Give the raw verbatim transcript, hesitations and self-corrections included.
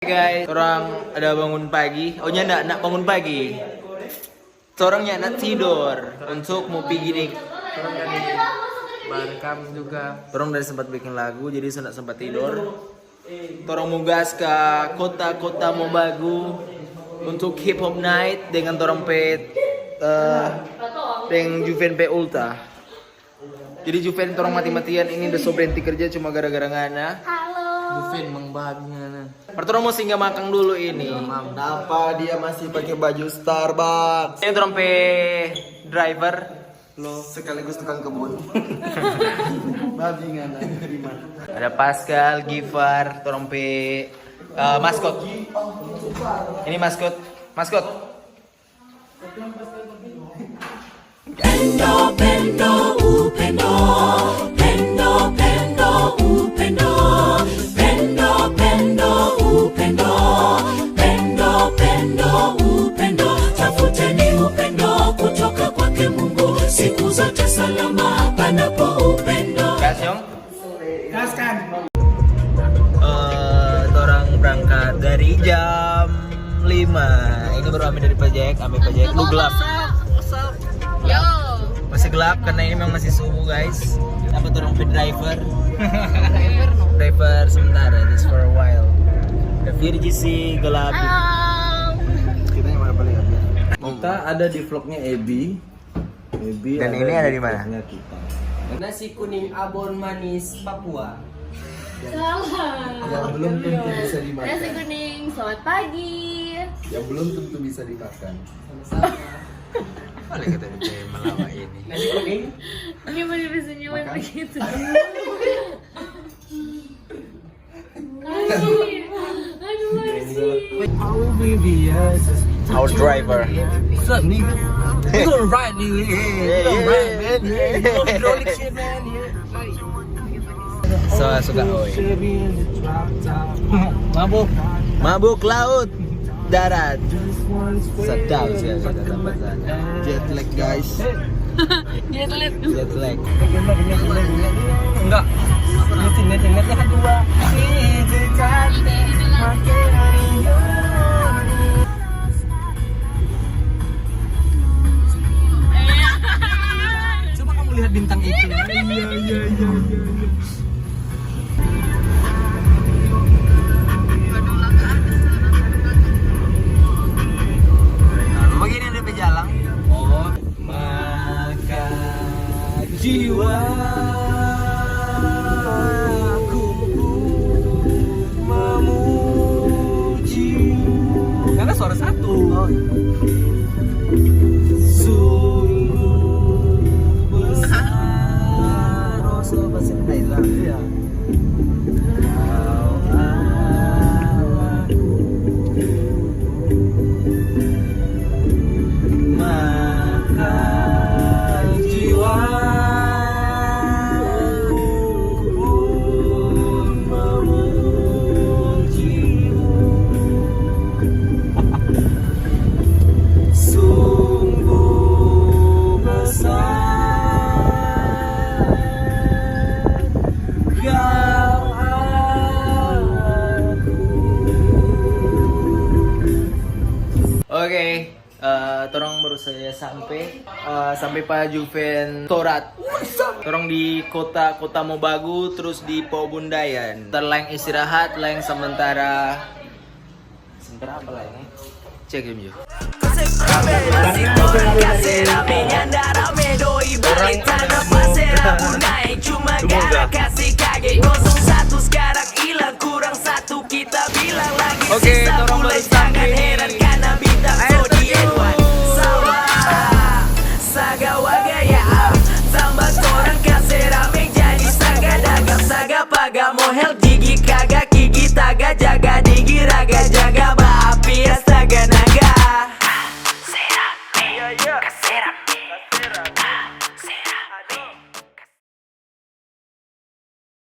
Guys, orang ada bangun pagi. Oh, nyanda, nak bangun pagi. Torang nyanda tidor untuk mo pigi di. Torang dari Barekam juga. Torang dari sempat bikin lagu, jadi so nda sempat tidor. Torang mo gas ka kota-kota Mobagu untuk hip hop night dengan torang pe, eh, deng Juven pe ultah. Jadi Juven torang mati-matian ini udah so berhenti kerja cuma gara-gara ngana. Halo. Juven mang babi ngana. Mar torang mo singgah makang dulu ini. Napa dia masih pakai baju Starbucks? Ini torang pe driver. Lo sekaligus tukang kebun. Babi ngana terima. Ada Pascal, Gifar, torang pe, eh, maskot. Ini maskot, maskot. Pendo, pendo, upendo. Pendo, pendo, upendo. Pendo, pendo, upendo. Pendo, pendo, upendo. Tafuteni upendo kutoka kwake Mungu. Siku zote salama panapo upendo. Gas, Yong. Gaskan. Eh, torang berangkat dari jam lima. Ini baru ambil dari Pajek, ambil Pajek. Lu gelap. Yo. Masih gelap karena ini memang masih subuh, guys. Apa torang pe driver? Driver, no. Driver sementara, just for a while. Ada Virgi sih gelap. Halo. Kita yang mana paling gelap? Kita ada di vlognya Ebi. Ebi. Dan ada ini di ada di mana? Vlognya kita. Nasi kuning abon manis Papua. Salah. Yang belum tentu bisa dimakan. Nasi kuning, selamat pagi. Yang belum tentu bisa dimakan. Sama-sama. Boleh kita bicara Malawa ini. Nasi kuning. Ini boleh bisa nyaman begitu. Our driver. What's up, nigga? We gonna ride, nigga. Yeah, we gonna ride, man. Yeah, hydraulic shit, man. So, suka, oi. Mabuk. Mabuk laut, darat. Sedap sih, ada tempat sana. Jet lag, guys. Jet lag. Jet lag. Enggak. Ini sih net, netnya kan dua. Coba kamu lihat bintang itu. Iya, iya, iya, iya, iya. Nah, begini ada pejalan. Oh. Maka jiwaku pun memuji. Karena suara satu. Oh, iya. Sungguh besar. Oh, so, bahasa Thailand. Iya. Kau Allahku. Maka jiwaku pun memujimu. Sungguh besar Kau aku. Oke, eh, torang baru saja sampe, eh, sampe pa Juventorat. Torang di kota, kota Mobagu, trus di Paubundayan. Torang istirahat, laeng sementara. Sementara apa laeng, eh? Cek dulu. Oke,